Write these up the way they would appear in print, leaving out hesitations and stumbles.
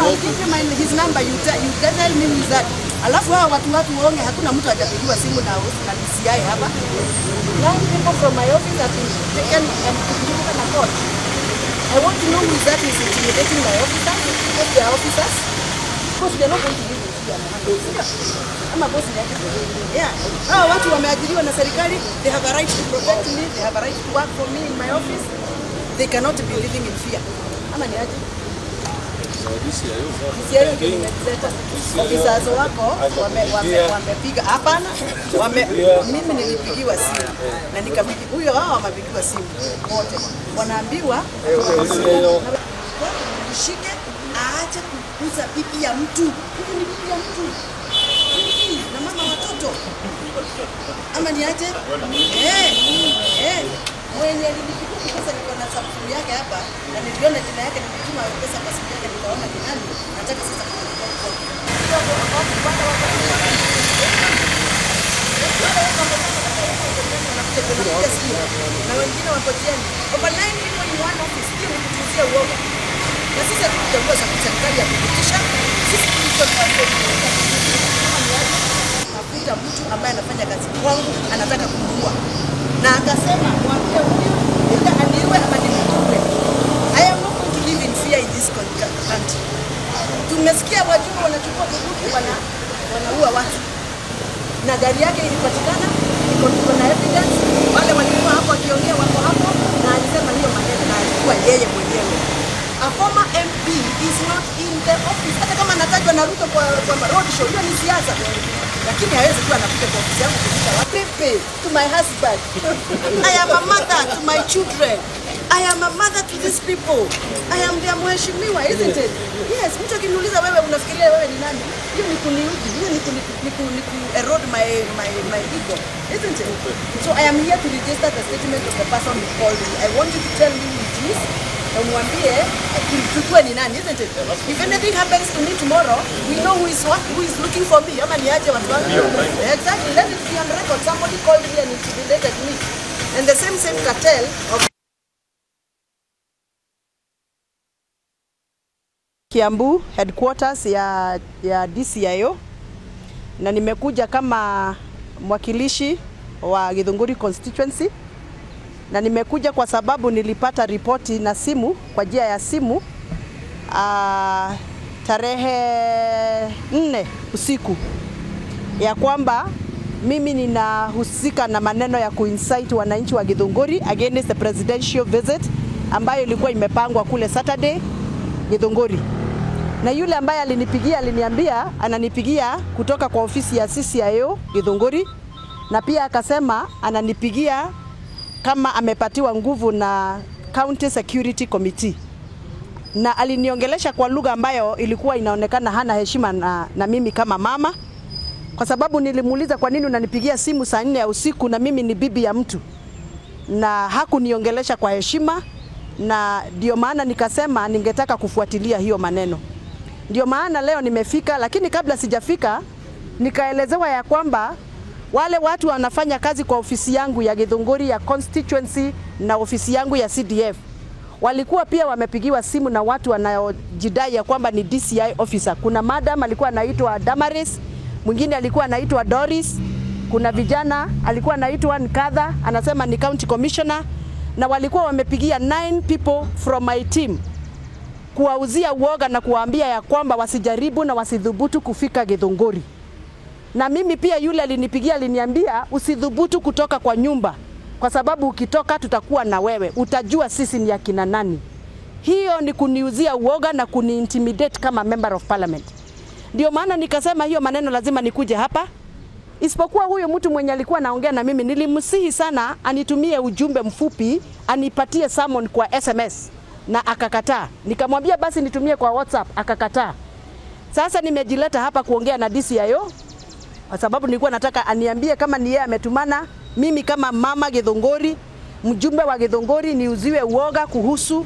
I'll give you his number. You tell me who is that. Alafu hawa watu waonge, hakuna mtu hajapigiwa simu na DCI hapa. 9 people from my office have been taken and taken na court. I want to know who is that is intimidating my officers, if they are officers. Because they are not going to live in fear. Ama boss ni yake. Yeah. Hawa watu wameajiriwa na serikali, they have a right to protect me, they have a right to work for me in my office. They cannot be living in fear. Ama ni aje? DCIO ndio nimeleta. Officers wako wamepiga hapana, mimi nilipigiwa simu na nikapigiwa huyo, hao wamepigiwa simu wote. Wanaambiwa shike aache kukuza bibi ya mtu. Huyu ni bibi ya mtu. Bibi na mama watoto. Ama ni aje? Mwenye alinipigia pesa niko na sababu yake hapa na niliona jina yake, nilituma pesa kwa simu yake nikaona ni nani. Nataka sasa na wengine wako jiani. Over 9 people in one office, hiyo ni kutuuzia uoga. Na sisi hatukuchagua serikali ya kupitisha, sisi tulichagua tafuta mtu ambaye anafanya kazi kwangu, anataka kumuua. Na akasema mwambie huyu either aniue ama nimtupe. I am not going to live in fear in this country. Tumesikia wajumbe wanachukua bunduki wanaua watu. Na gari yake ilipatikana, iko na evidence. Wale walikuwa hapo wakiongea wako hapo, na alisema hiyo maneno na alikuwa yeye mwenyewe. A former MP is not in the office. Hata kama anatajwa na Ruto kwa road show, hiyo ni siasa. Lakini hawezi kuwa anakuja kwa ofisi yangu kutisha watu. Pepe to my husband. I am a mother to my children. I am a mother to these people. I am their mheshimiwa, isn't it? Yes, mtu akiniuliza wewe unafikiria wewe ni nani? Hiyo ni kuniudhi, hiyo ni ku erode my ego, isn't it? So I am here to register the statement of the person who called me. I want you to tell me who it is. Na mwambie tujue ni nani, isn't it? If anything happens to me tomorrow, we know who is looking for me. Ama ni aje watu wangu? Exactly, let it be on record. Somebody called me and intimidated me. And the same cartel of Kiambu headquarters ya DCIO, na nimekuja kama mwakilishi wa Githunguri constituency, na nimekuja kwa sababu nilipata ripoti na simu kwa njia ya simu tarehe 4 usiku ya kwamba mimi ninahusika na maneno ya kuincite wananchi wa Githunguri against the presidential visit ambayo ilikuwa imepangwa kule Saturday Githunguri. Na yule ambaye alinipigia aliniambia ananipigia kutoka kwa ofisi ya CCIO Githunguri, na pia akasema ananipigia kama amepatiwa nguvu na County Security Committee. Na aliniongelesha kwa lugha ambayo ilikuwa inaonekana hana heshima na mimi kama mama, kwa sababu nilimuuliza kwa nini unanipigia simu saa 4 ya usiku na mimi ni bibi ya mtu, na hakuniongelesha kwa heshima, na ndio maana nikasema ningetaka kufuatilia hiyo maneno. Ndio maana leo nimefika, lakini kabla sijafika nikaelezewa ya kwamba wale watu wanafanya kazi kwa ofisi yangu ya Githunguri ya constituency na ofisi yangu ya CDF walikuwa pia wamepigiwa simu na watu wanaojidai ya kwamba ni DCI officer. Kuna madam alikuwa anaitwa Damaris, mwingine alikuwa anaitwa Doris, kuna vijana alikuwa anaitwa Nkadha, anasema ni county commissioner, na walikuwa wamepigia 9 people from my team kuwauzia uoga na kuwaambia ya kwamba wasijaribu na wasidhubutu kufika Githunguri. Na mimi pia yule alinipigia aliniambia usidhubutu kutoka kwa nyumba, kwa sababu ukitoka tutakuwa na wewe, utajua sisi ni akina nani. Hiyo ni kuniuzia uoga na kuniintimidate kama member of parliament. Ndio maana nikasema hiyo maneno lazima nikuje hapa. Isipokuwa huyo mtu mwenye alikuwa anaongea na mimi nilimsihi sana anitumie ujumbe mfupi, anipatie summon kwa SMS, na akakataa. Nikamwambia basi nitumie kwa WhatsApp, akakataa. Sasa nimejileta hapa kuongea na DCIO kwa sababu nilikuwa nataka aniambie kama ni yeye ametumana mimi kama mama Githunguri, mjumbe wa Githunguri, niuziwe uoga kuhusu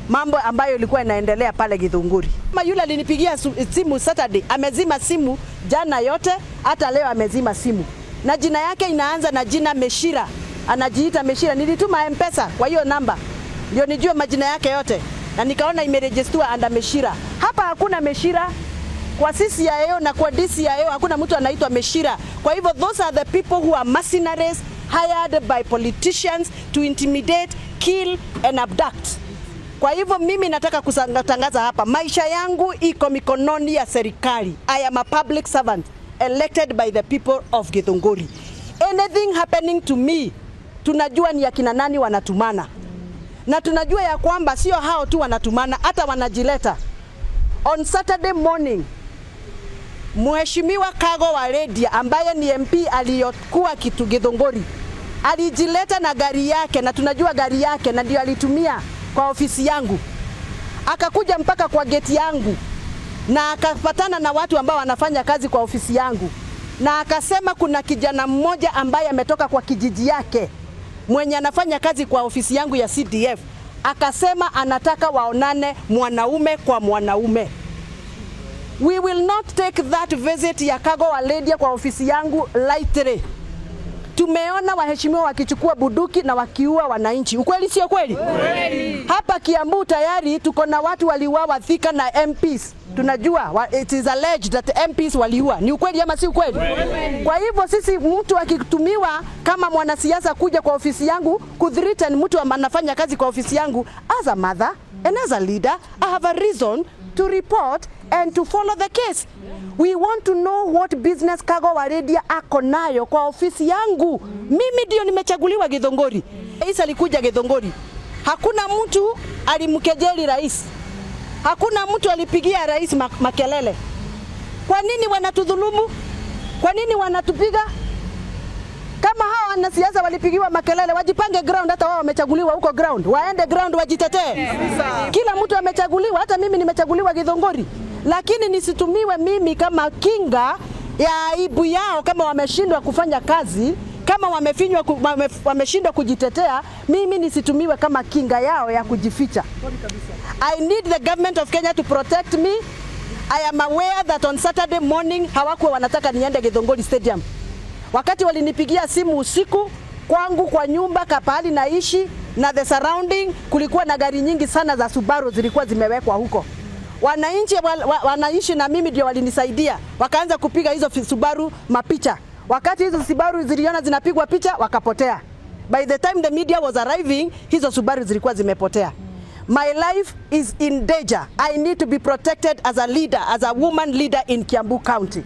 mambo ambayo ilikuwa inaendelea pale Githunguri. Kama yule alinipigia simu Saturday, amezima simu jana yote, hata leo amezima simu. Na jina yake inaanza na jina Meshira, anajiita Meshira. Nilituma M-Pesa kwa hiyo namba ndio nijue majina yake yote. na nikaona imeregistiwa under Meshira. Hapa hakuna Meshira. Kwa CCIO na kwa DCIO hakuna mtu anaitwa Meshira. Kwa hivyo those are the people who are mercenaries hired by politicians to intimidate, kill and abduct. Kwa hivyo mimi nataka kutangaza hapa, maisha yangu iko mikononi ya serikali. I am a public servant elected by the people of Githunguri. Anything happening to me, tunajua ni akina nani wanatumana. Na tunajua ya kwamba sio hao tu wanatumana, hata wanajileta. On Saturday morning, Mheshimiwa Kago Waledia ambaye ni MP aliyokuwa kitu Githunguri alijileta na gari yake, na tunajua gari yake na ndio alitumia kwa ofisi yangu. Akakuja mpaka kwa geti yangu na akapatana na watu ambao wanafanya kazi kwa ofisi yangu, na akasema kuna kijana mmoja ambaye ametoka kwa kijiji yake mwenye anafanya kazi kwa ofisi yangu ya CDF. Akasema anataka waonane mwanaume kwa mwanaume. We will not take that visit ya Kago Waledia kwa ofisi yangu lightly. Tumeona waheshimiwa wakichukua buduki na wakiua wananchi. Ukweli sio kweli? Kweli. Hapa Kiambu tayari tuko na watu waliuawa Thika na MPs. Tunajua it is alleged that MPs waliua. Ni ukweli ama si ukweli? Kwa hivyo sisi, mtu akitumiwa kama mwanasiasa kuja kwa ofisi yangu kuthreaten mtu anafanya kazi kwa ofisi yangu, as a mother and as a leader, I have a reason to report and to follow the case. We want to know what business Kago Waledia ako nayo kwa ofisi yangu. Mimi ndio nimechaguliwa Githunguri. Rais alikuja Githunguri. Hakuna mtu alimkejeli rais. Hakuna mtu alipigia rais makelele. Kwa nini wanatudhulumu? Kwa nini wanatupiga? Kama hawa wanasiasa walipigiwa makelele, wajipange ground. Hata wao wamechaguliwa huko ground, waende ground wajitetee. Kila mtu amechaguliwa, hata mimi nimechaguliwa Githunguri. Lakini nisitumiwe mimi kama kinga ya aibu yao. Kama wameshindwa kufanya kazi, kama wameshindwa kujitetea, mimi nisitumiwe kama kinga yao ya kujificha. I need the government of Kenya to protect me. I am aware that on Saturday morning hawakuwa wanataka niende Githunguri Stadium. Wakati walinipigia simu usiku kwangu kwa nyumba kapahali naishi na the surrounding, kulikuwa na gari nyingi sana za Subaru zilikuwa zimewekwa huko. Wananchi wanaishi na mimi ndio walinisaidia. Wakaanza kupiga hizo Subaru mapicha. Wakati hizo Subaru ziliona zinapigwa picha, wakapotea. By the time the media was arriving, hizo Subaru zilikuwa zimepotea. My life is in danger. I need to be protected as a leader, as a woman leader in Kiambu County.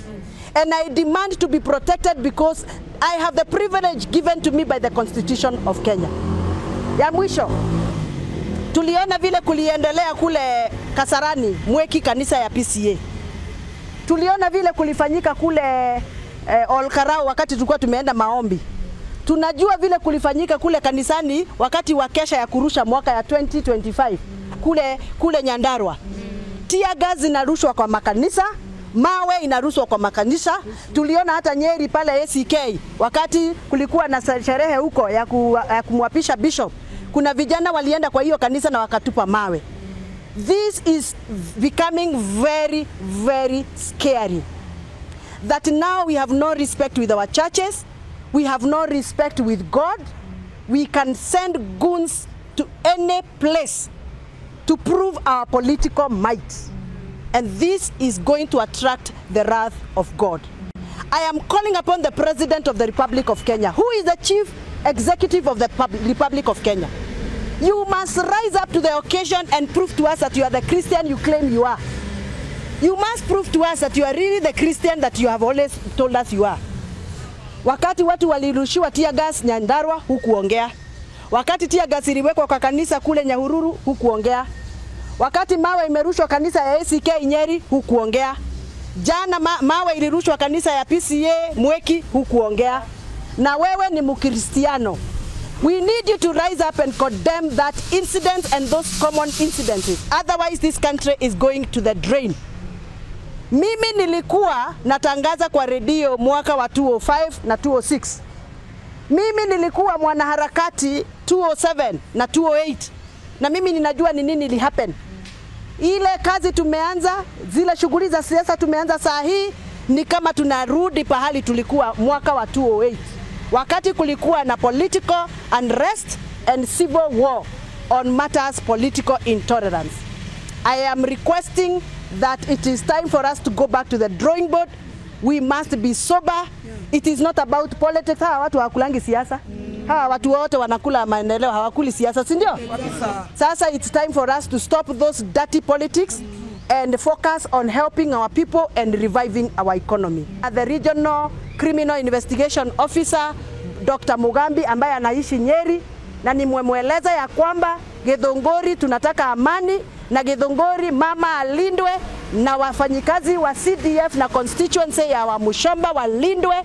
And I demand to be protected because I have the privilege given to me by the Constitution of Kenya. Ya mwisho, tuliona vile kuliendelea kule Kasarani, Mweki, kanisa ya PCA. Tuliona vile kulifanyika kule Olkarau wakati tulikuwa tumeenda maombi. Tunajua vile kulifanyika kule kanisani wakati wa kesha ya kurusha mwaka ya 2025 kule Nyandarua. Tear gas inarushwa kwa makanisa, mawe inarushwa kwa makanisa. Tuliona hata Nyeri pale ACK wakati kulikuwa na sherehe huko ya kumwapisha bishop. Kuna vijana walienda kwa hiyo kanisa na wakatupa mawe. This is becoming very, very scary. That now we have no respect with our churches. We have no respect with God. We can send goons to any place to prove our political might. And this is going to attract the wrath of God. I am calling upon the President of the Republic of Kenya, who is the Chief Executive of the Republic of Kenya. You must rise up to the occasion and prove to us that you are the Christian you claim you are. You must prove to us that you are really the Christian that you have always told us you are. Wakati watu walirushiwa tear gas Nyandarua, hukuongea. Wakati tear gas iliwekwa kwa kanisa kule Nyahururu, hukuongea. Wakati mawe imerushwa kanisa ya ACK Nyeri, hukuongea. Jana mawe ilirushwa kanisa ya PCA Mweki, hukuongea. Na wewe ni Mkristiano. We need you to rise up and condemn that incident and those common incidences. Otherwise this country is going to the drain. Mimi nilikuwa natangaza kwa redio mwaka wa 2005 na 2006. Mimi nilikuwa mwanaharakati 2007 na 2008. Na mimi ninajua ni nini li happen. Ile kazi tumeanza, zile shughuli za siasa tumeanza saa hii ni kama tunarudi pahali tulikuwa mwaka wa 2008. Wakati kulikuwa na political unrest and civil war. on matters political intolerance. I am requesting that it is time for us to go back to the drawing board. We must be sober. It is not about politics. Hawa watu hawakulangi siasa. Hawa watu wote wanakula maendeleo, hawakuli siasa, si ndio? Sasa it's time for us to stop those dirty politics and focus on helping our people and reviving our economy. The Regional Criminal Investigation Officer Dr. Mugambi ambaye anaishi Nyeri, na nimemweleza ya kwamba Githunguri tunataka amani, na Githunguri mama alindwe, na wafanyikazi wa CDF na constituency ya Wamuchomba walindwe,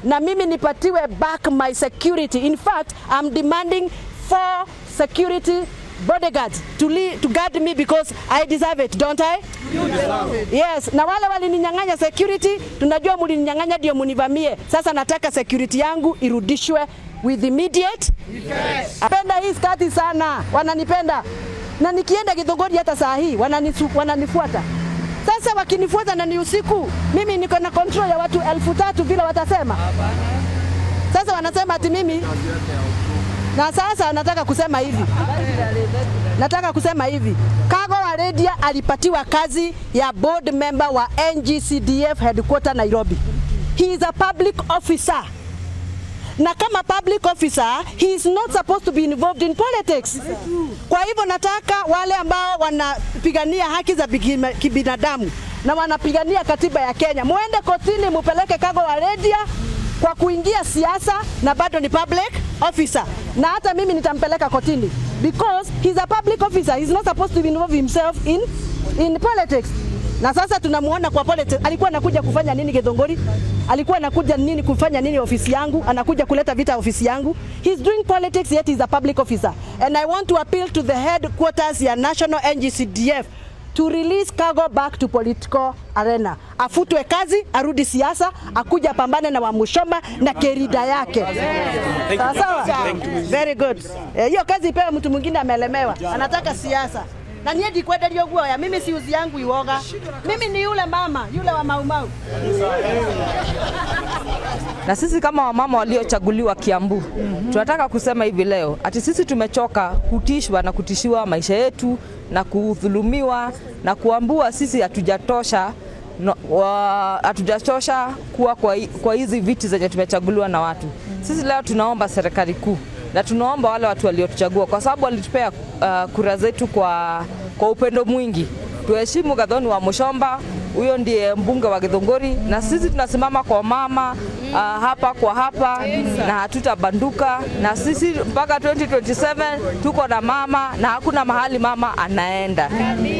na mimi nipatiwe back my security. In fact, I'm demanding 4 security bodyguards to guard me because I deserve it, don't I? You deserve it. Yes, na wale walininyang'anya security, tunajua mlininyang'anya ndio munivamie. Sasa nataka security yangu irudishwe with immediate effect. Napenda hii skati sana, wananipenda. Na nikienda Githunguri hata saa hii wananifuata. Sasa wakinifuata na ni usiku, mimi niko na control ya watu 3000 vile watasema. Sasa wanasema ati mimi. Na sasa nataka kusema hivi. Nataka kusema hivi. Kago Waredia alipatiwa kazi ya board member wa NGCDF headquarter Nairobi. He is a public officer. Na kama public officer, he is not supposed to be involved in politics. Kwa hivyo nataka wale ambao wanapigania haki za kibinadamu na wanapigania katiba ya Kenya, muende kotini mupeleke Kago Waredia kwa kuingia siasa na bado ni public officer. Na hata mimi nitampeleka kotini because he's a public officer. He's not supposed to involve himself in politics. Na sasa tunamuona kwa politics. Alikuwa anakuja kufanya nini Githunguri? Alikuwa anakuja nini kufanya nini ofisi yangu? Anakuja kuleta vita ofisi yangu. He's doing politics yet he's a public officer. And I want to appeal to the headquarters ya National NGCDF to release Kago back to political arena. Afutwe kazi, arudi siasa, akuja pambane na Wamuchomba na kerida yake. Sawa? Very good. Hiyo kazi ipewe mtu mwingine amelemewa. Anataka siasa. Na niye dikwedelio guoya, mimi si uzi yangu iwoga. Mimi ni yule mama, yule wa Mau Mau. Na sisi kama wamama waliochaguliwa Kiambu, tunataka kusema hivi leo, ati sisi tumechoka kutishwa na kutishiwa maisha yetu na kudhulumiwa na kuambua sisi hatujatosha, hatujatosha kuwa kwa hizi viti zenye tumechaguliwa na watu. Sisi leo tunaomba serikali kuu na tunaomba wale watu waliotuchagua, kwa sababu walitupea kura zetu kwa upendo mwingi. Tuheshimu Gathoni Wamuchomba, huyo ndiye mbunge wa Githunguri, na sisi tunasimama kwa mama hapa kwa hapa na hatutabanduka, na sisi mpaka 2027 tuko na mama na hakuna mahali mama anaenda.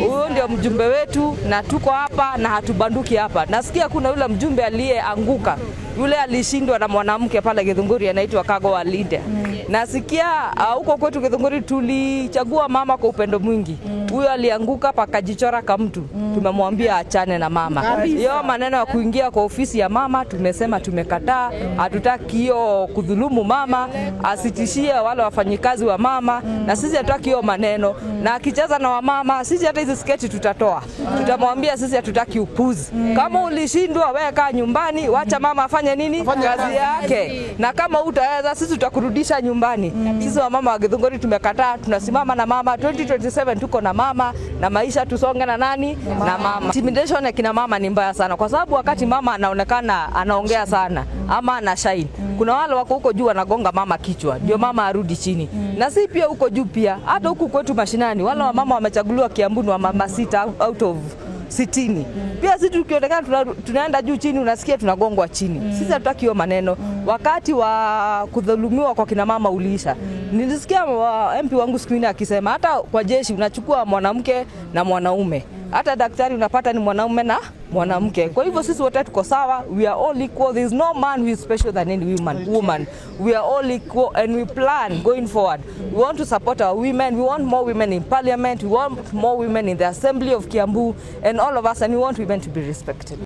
Huyo ndio mjumbe wetu na tuko hapa na hatubanduki hapa. Nasikia kuna yule mjumbe aliyeanguka, yule alishindwa na mwanamke pale Githunguri anaitwa Kago Waredia. Nasikia huko kwetu Githunguri tulichagua mama kwa upendo mwingi. Huyo alianguka pakajichora kama mtu. Tumemwambia achane na mama. Hiyo maneno ya kuingia kwa ofisi ya mama tumesema tumekataa. Hatutaki hiyo kudhulumu mama, asitishie wale wafanyikazi wa mama, na sisi hatutaki hiyo maneno. Na akicheza na wamama, sisi hata hizi sketi tutatoa. Tutamwambia sisi hatutaki upuzi. Kama ulishindwa wewe kaa nyumbani, wacha mama afanye nini? Kazi yake. Na kama utaweza sisi tutakurudisha nyumbani. Sisi wamama wa Githunguri tumekataa, tunasimama na mama. 2027 tuko na mama na maisha tusonge na nani? Na mama. Intimidation ya kina mama ni mbaya sana, kwa sababu wakati mama anaonekana anaongea sana ama ana shine, kuna wale wako huko juu wanagonga mama kichwa ndio mama arudi chini. Na si pia huko juu pia, hata huku kwetu mashinani wale wamama wamechaguliwa Kiambu ni wamama 6 out of 60. Pia sisi tukionekana tunaenda juu chini, unasikia tunagongwa chini. Sisi hatutaki hiyo maneno. Wakati wa kudhulumiwa kwa kina mama uliisha. Nilisikia MP wangu siku ile akisema hata kwa jeshi unachukua mwanamke na mwanaume. Hata daktari unapata ni mwanaume na mwanamke. Kwa hivyo sisi wote tuko sawa, we are all equal. There is no man who is special than any woman. We are all equal and we plan going forward. We want to support our women. We want more women in parliament. We want more women in the assembly of Kiambu and all of us, and we want women to be respected.